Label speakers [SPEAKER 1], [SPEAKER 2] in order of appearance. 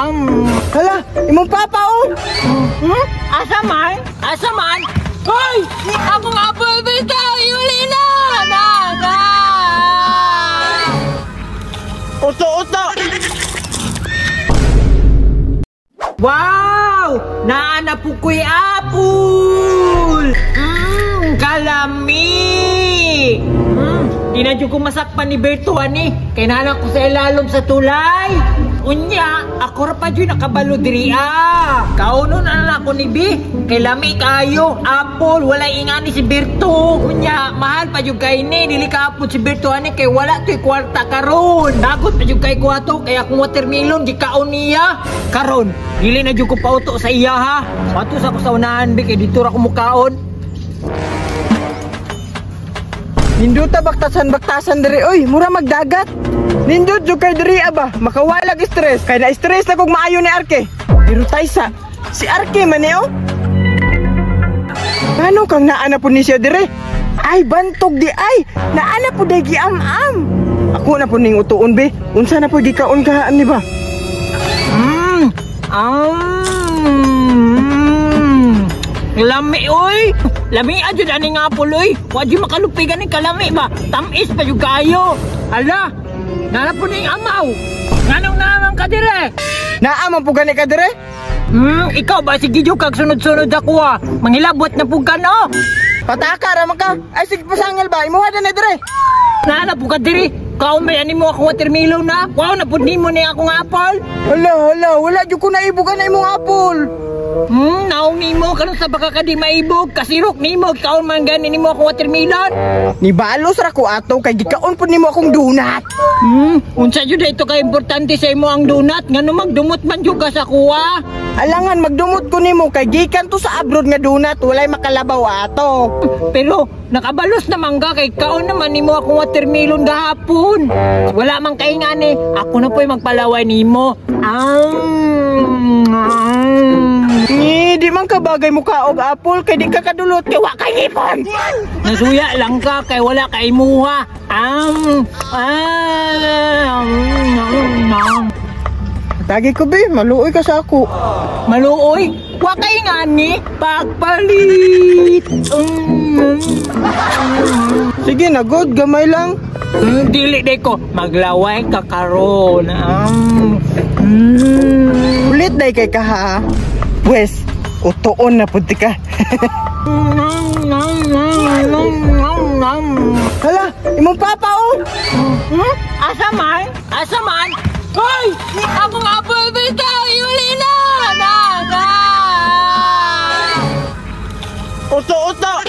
[SPEAKER 1] Nam.
[SPEAKER 2] Hala, imong papa oh.
[SPEAKER 1] Hmm? Asa man? Asa man? Hoy! Akong apple bitaw! Yuli na! Na! Na!
[SPEAKER 2] Uto uto.
[SPEAKER 1] Wow! Naana po ko'y apple! Kalami! Di na dyan ko masakpan ni Berto, ani. Kay naanak ko sa ilalom sa tulay. Unya, ako ra pa dyan nakabalo diri ah. Kaunon na lang ako ni B. Kay lami kayo, apple, wala ingani si Berto. Unya, mahal pa jud kay ni, dili ka apple si Berto ani kay wala to'y kwarta karon. Dagot pa jud kay ko ato, kay akong watermelon gikaon niya. Karon, dili na jud ko pauto sa iya ha. Pato sa ko sa unahan bi kay dito ra ko mukaon.
[SPEAKER 2] Ninduta baktasan baktasan diri oy, mura magdagat. Nindot jud kay diri aba, makawalag stress. Kay na stress na kog maayo ni Arke. Pero taysa, si Arke man ni oh. Paano kang naa na po ni siya dire? Ay bantog di ay, naa na po day giam-am. Ako na po ning utuon be. Unsa na po gikaon kahaan ni ba?
[SPEAKER 1] Lami oy. Lami adyo ani nga apple oy. Wa jud makalupi gani kalami ba. Tamis pa jud kayo. Ala, nana po ning amaw. Nganong naman ka dire?
[SPEAKER 2] Naa man po gani ka dire?
[SPEAKER 1] Ikaw ba sige jud kag sunod-sunod ako ah. Manghilabot na pug ka no.
[SPEAKER 2] Pataka ra man ka. Ay sige pasangil ba, imuha na dire.
[SPEAKER 1] Nana po ka dire. Kaon ba ani mo akong watermelon na? Wow na pud nimo ni akong apple.
[SPEAKER 2] Hala, hala, wala jud ko naibugan na imong apple.
[SPEAKER 1] Naong nimo karon sa baka ka di maibog, kasirok nimo kaon man gani nimo akong watermelon.
[SPEAKER 2] Nibalos ra ko ato kay gikaon pud nimo akong donut.
[SPEAKER 1] Unsa jud ito ka importante sa imo ang donut ngano magdumot man jud ka sa kuha?
[SPEAKER 2] Alangan magdumot ko nimo kay gikan to sa abroad nga donut, walay makalabaw ato.
[SPEAKER 1] Pero nakabalos naman ka kay kaon naman nimo akong watermelon gahapon. Wala man kay ngani, ako na po'y magpalaway nimo.
[SPEAKER 2] Ni di man ka bagay muka og apple kay di ka kadulot kay wa kay ngipon.
[SPEAKER 1] Nasuya lang ka kay wala kay imuha.
[SPEAKER 2] Tagi ko be, maluoy ka sa ako.
[SPEAKER 1] Maluoy, wa kay ngani pagpalit.
[SPEAKER 2] Sige na good, gamay lang.
[SPEAKER 1] Dili day ko maglaway ka karon.
[SPEAKER 2] Ulit day kay ka ha. Pwes, utuon na pud ka. Hala, imong papa oh.
[SPEAKER 1] Hmm? Asa man? Asa man? Hoy! Akong apple bitaw! Yuli na! Na! Na!
[SPEAKER 2] Uto uto.